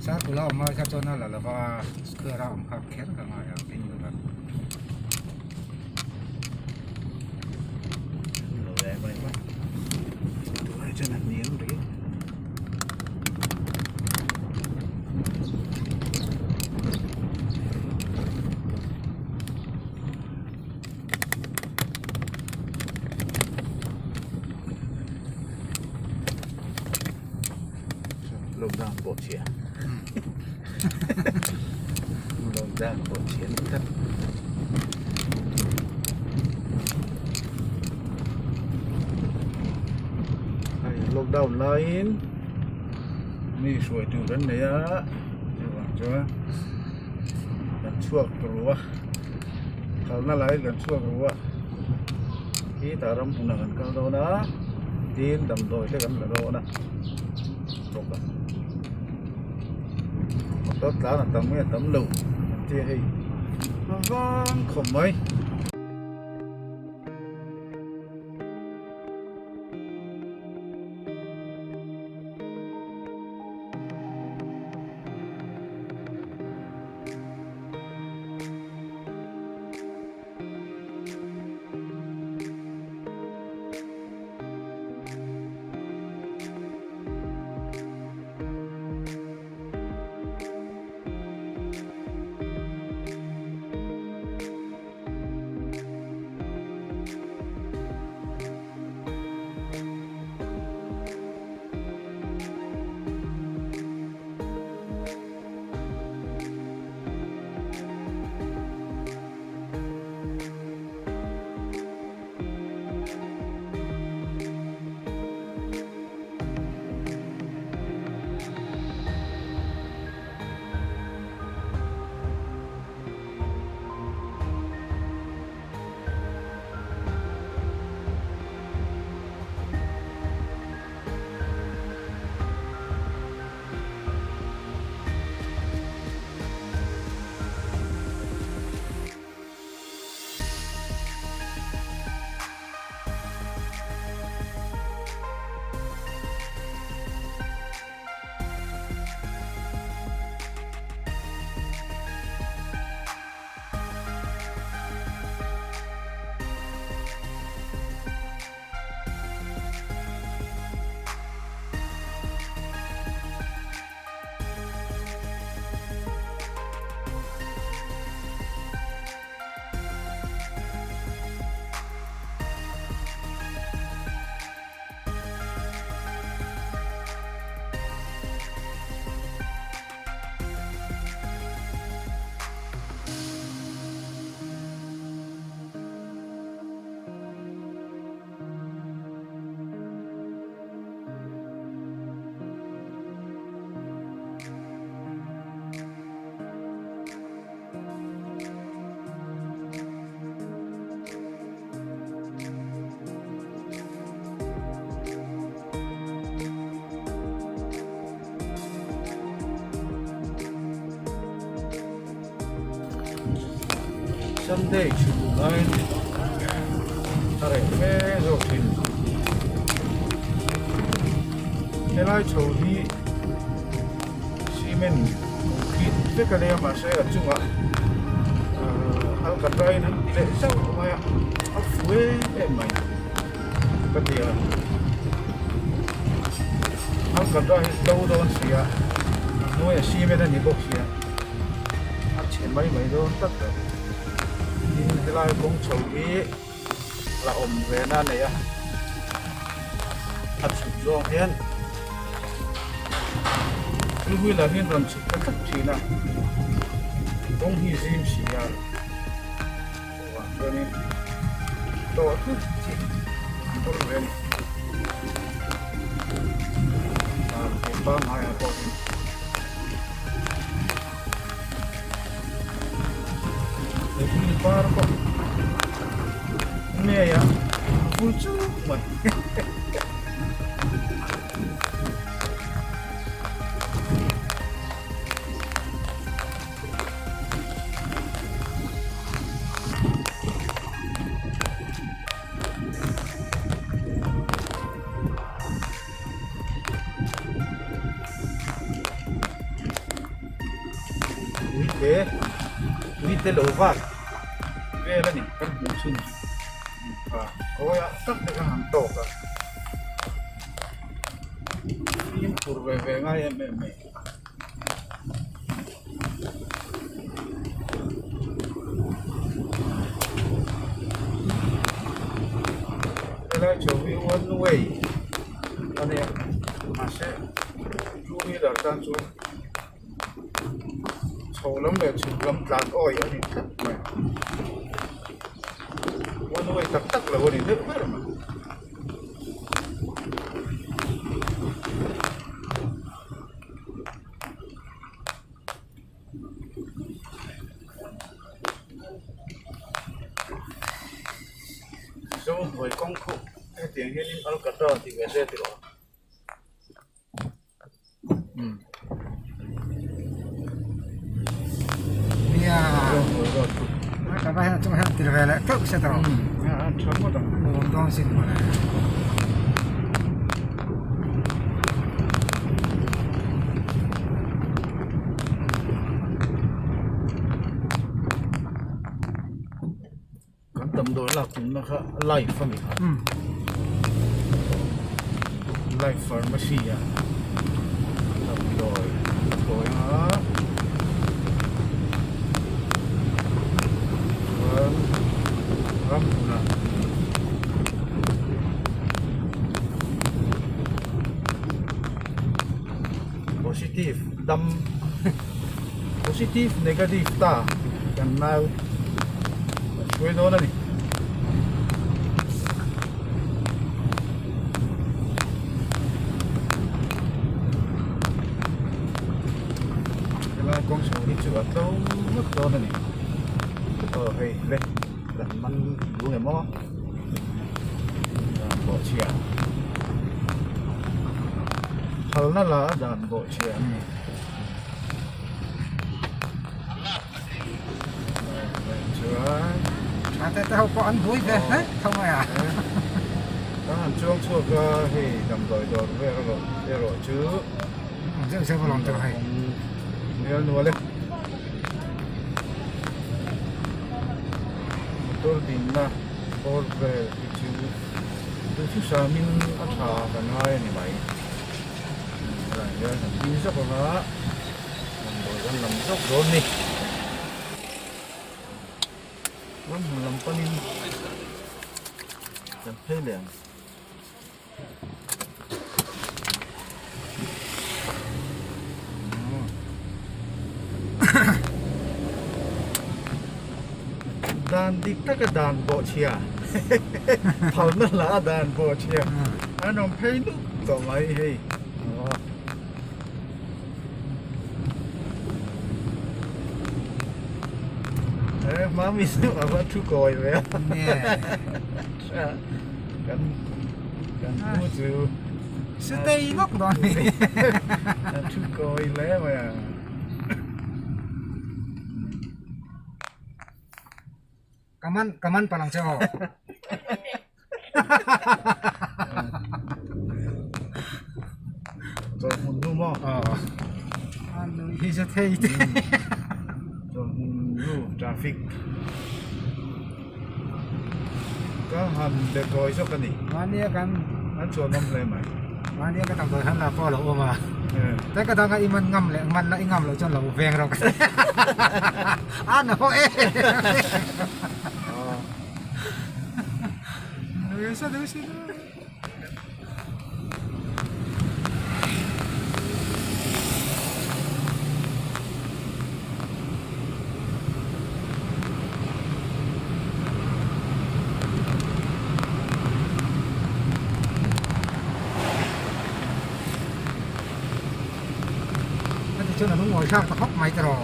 Circle a awm ai kha chuan a la lova square a awm kha kher ka ngai a pin ber a. Lo ve mai mai. Tunah chuan a hniam rih. Lockdown pawh chhia lockdown pawh chhia ni tak hei lockdown laiin mi hruai tur an nei a chuvang chuan kan chhuak ru a kalna lai kan chhuak ru a khitah ram hmunah kan kal dawn a tin damdawi te kan la dawn a bawk a motor tlan a tam nge a tam lo an tia hei a vang khawp mai. Sunday chhun laiin a reh fe zawk thin. Helai chho hi cement concrete vek a nia mahse a chungah ahh alkatra in an ti leh zauh mai a a fu em em mai ka ti a alkatra hi to dawn si a a hnuaiah cement a ni bawk si a. A chhe mai mai dawn tlat lo. Tin helai kawng chho hi la awm ve na a nei a, a chhuk zawng hian two wheeler hian rawn chhuk ta tlat thin a, kawng hi zim si a, chuvang chuanin tawh thut chi an awm ve a ni. Pangngai ah pawh hian. Thil par pawh ngei a vul chuk mai. te lo vak vel a ni kan hmuh chhun chu a kawiah tak te khan an tawk a fimkhur ve ve ngai em em mai. Helai chu hi one way a nia mahse two wheeler tan chuan chho lam leh chhuk lam tlan awih a ni tlat mai one way tak tak lo a ni deuh ber mai. Zohnuai kawng khuh hetiang hianin Alcatra tih ve se tih awm. Nia ka va hian chung hian tir ve leh teuh se tawh nuam dawn sin mawle. Kan damdawi lak tumna kha life a ni kha life pharmacy a damdawi thawi anga chuan ramhmunah positive dam positive negative ta kan nau kan hruai dawn a ni. Helai kawng chho hi chu a tlo vak dawn a ni aw hei le kan man lung em aw dan bawhchhia phalna la a dan bawhchhia a ni. Chuan a te te ho pawh an bui ve hle tho mai a. Kan han chuang chhuak a hei damdawi dawr vel erawh erawh chu zeuh zeuh alawm tawh hei. Nel nual e. Motor dinna bawr vel hi chu duhthusam in a tha kan ngai a ni mai. Helaiah hian kan ding zawk ang a. Damdawi kan lam zawk dawn ni. Ramhmun lam panin kan phei leh ang. Dan dik taka dan bawhchhia phalna la a dan bawhchhia an awm phei nuk tawh mai hei. Eh, mami chu a va thu kawi ve a. Kan kan pu chu. Su tei bawk dawn ni. A thu kawi hle mai a. Ka man ka man palang che aw. Chawlhmun nu maw? Aw. A nui hi za thei te. Chawlhmun nu traffic. Ka han be kawi zawk a ni. Mahnia kan An chuan awm hle mai. Mahnia ka damdawi han la pawh a lo awm a. Tlai ka danga i man ngam leh man la i ngam loh chuan lo veng rawh ka ti. A no e. Nui sa deuh si na. A ti chuan a lungawi thlak ta khawp mai tawh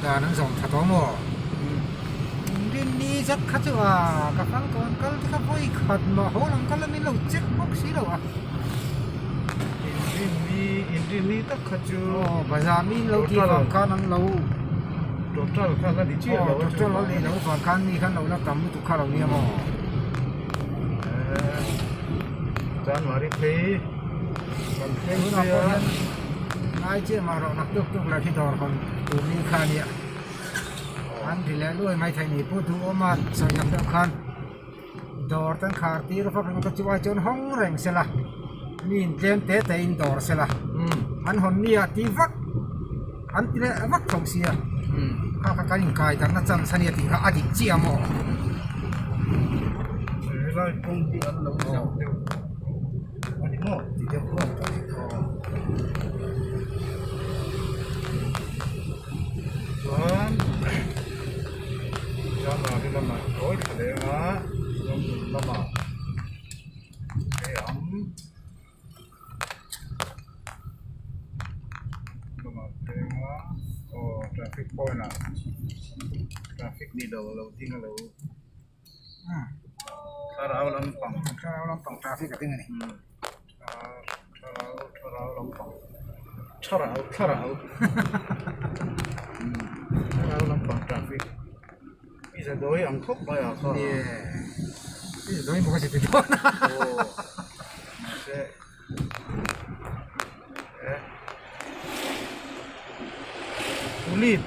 dan an zawm tha tawh maw inrinni zet kha chu a ka fang kawn kal te kha vawi khat mah haw lam kal a min lo check bawk si lo a. Inrinni inrinni tak kha chu aw bazar mi in lo tih vang khan an lo total kha la ni chiah lo aw total la ni lo vang khan mi khan lo la tam lutuk kha lo nia maw Chanmari phei kan thleng tunah pawh hian ngai chiah mah rawh nak tuk tuk lah khi dawr hawn tur ni kha nia. An ri leh luai mai thei ni pu duhawma sawi ang deuh khan dawr te an khar tir vak ringawt a chu ai chuan hawng reng se la mi in tlem te te in dawr se la an hawn mi ah ti vak an ti leh vak tho sia kha kha kan inkai darhna chance a nia tih kha a dik chiah maw. Helai kawng hi an lo zauh deuh a ni maw ti deuh hlawm tawh a ni. Chuan January lamah tawi thla leng a London lamah phei ang lamah phei ang a aw traffic point ah traffic ni lo lo ding a lo thlarau lampang thlarau lampang traffic a ding a ni. Thlarau thlarau lampang thlarau thlarau thlarau lampang traffic i za dawi ang khawp mai ah kha nie i za dawi maw ka si ti dawn a aw mahse eh police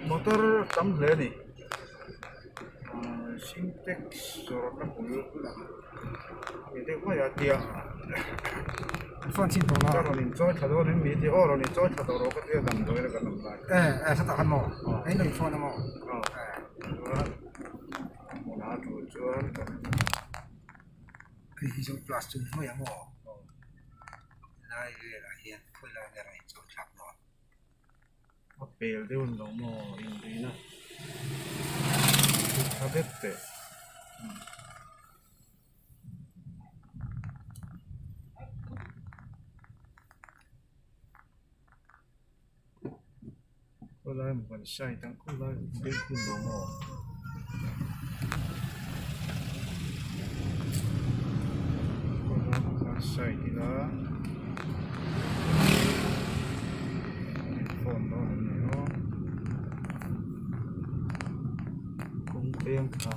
motor tam hle a ni. Sintex zawrhna bul ni deuh mai a tia phone chin tawh ka rawn inchawi thla dawn em ni tih aw rawn inchawi thla tawh rawh ka tia damdawi la kan awm lai eh eh hretah khan maw a in lo in phone a maw eh chuan hmunah a tul chuan kan hei hi chu plus chu ni mai ang aw lai velah hian khawi lai nge rawn inchawi thlak dawn. A pel deuh an lo maw inrina tha deuh teh. Khawlai maw kan side ang khawlai deuh hun lo maw. Khawlai maw kan side ila. Phone dawn an ni aw kawng peng kha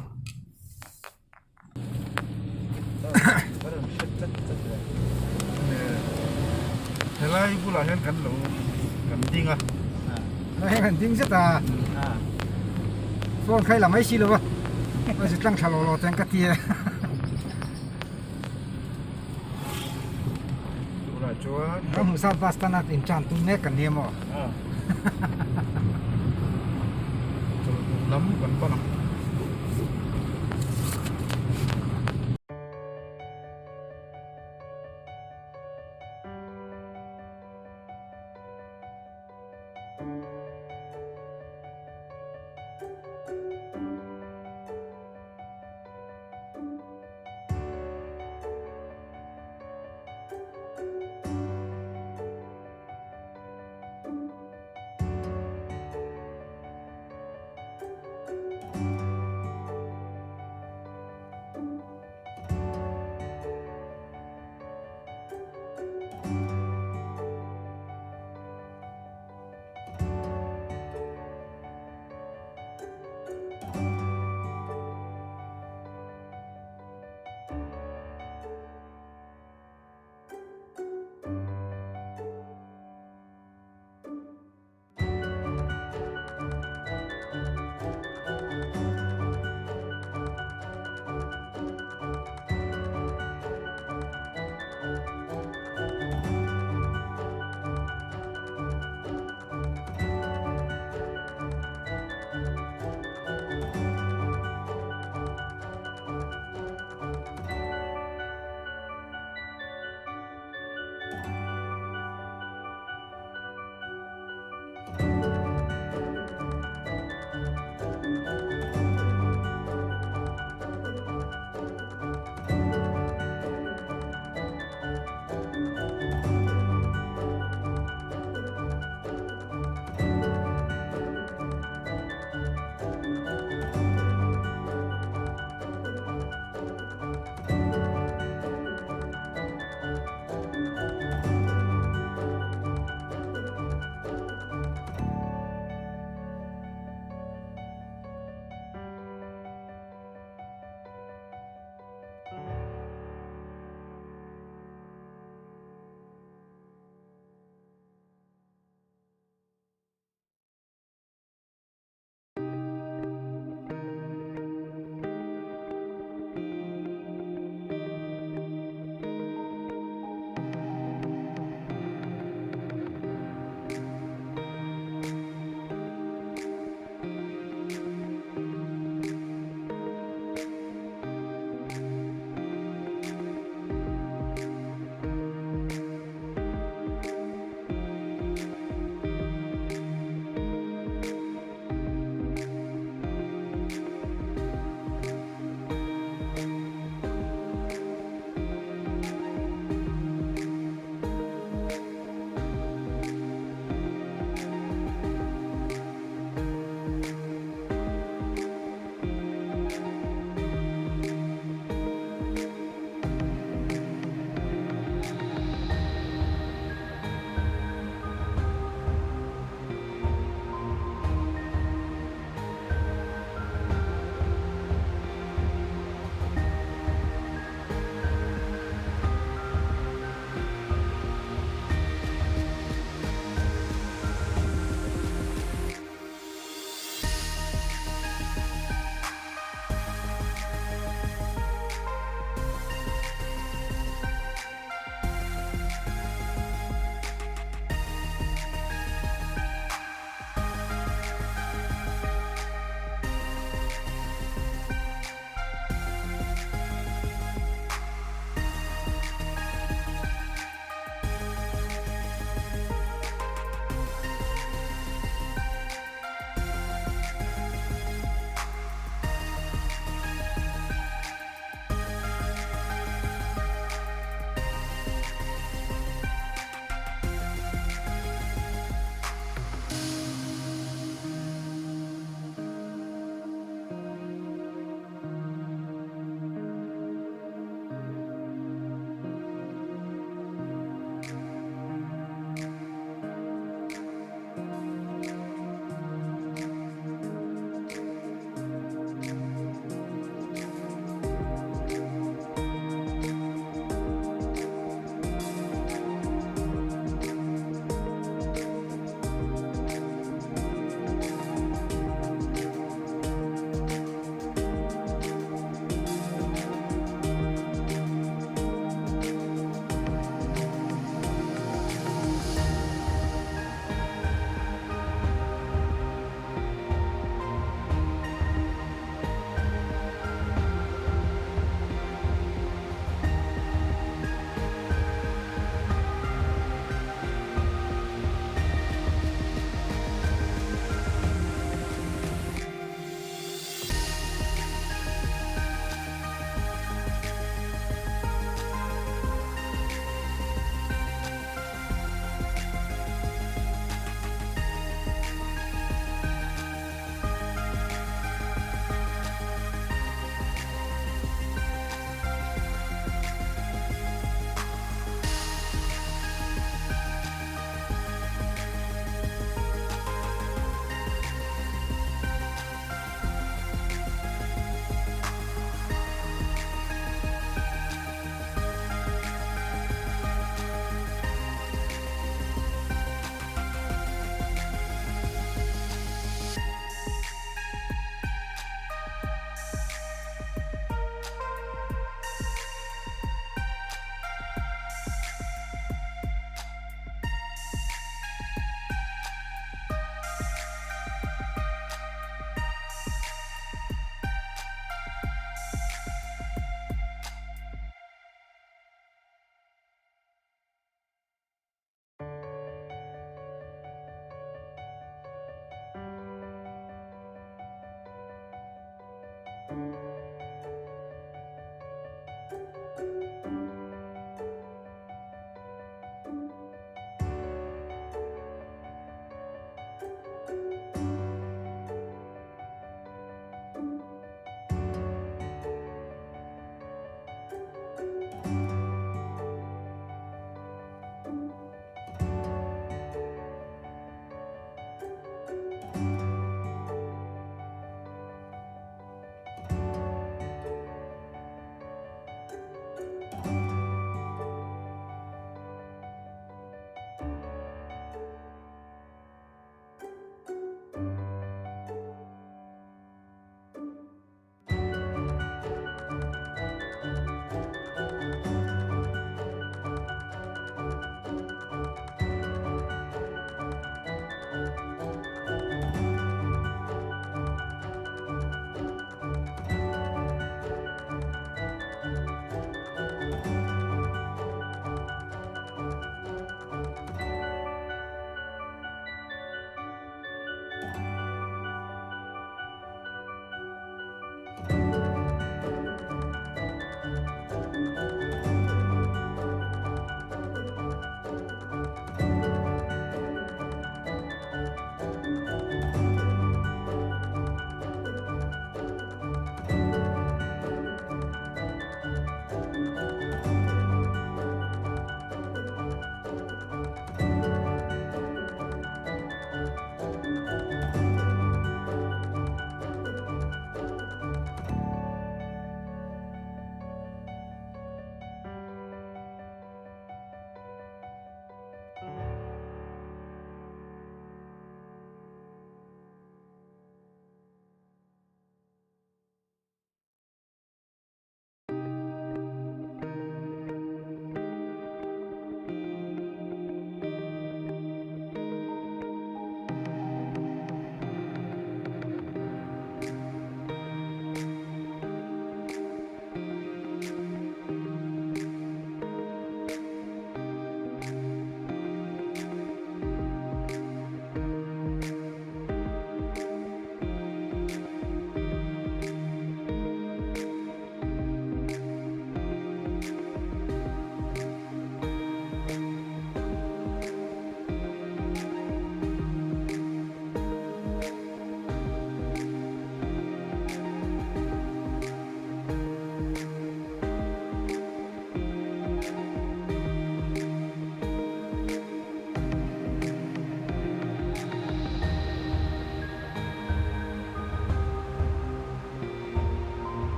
helai bulah hian kan lo kan ding a helai kan ding zet a phone kha i la mai si lo va a zut tlang thla lo lo ten ka ti e. Tunah chuan Ram hmuh bus stand a in tan tum mek kan nia maw? Chawlhbuk lam kan pan ang.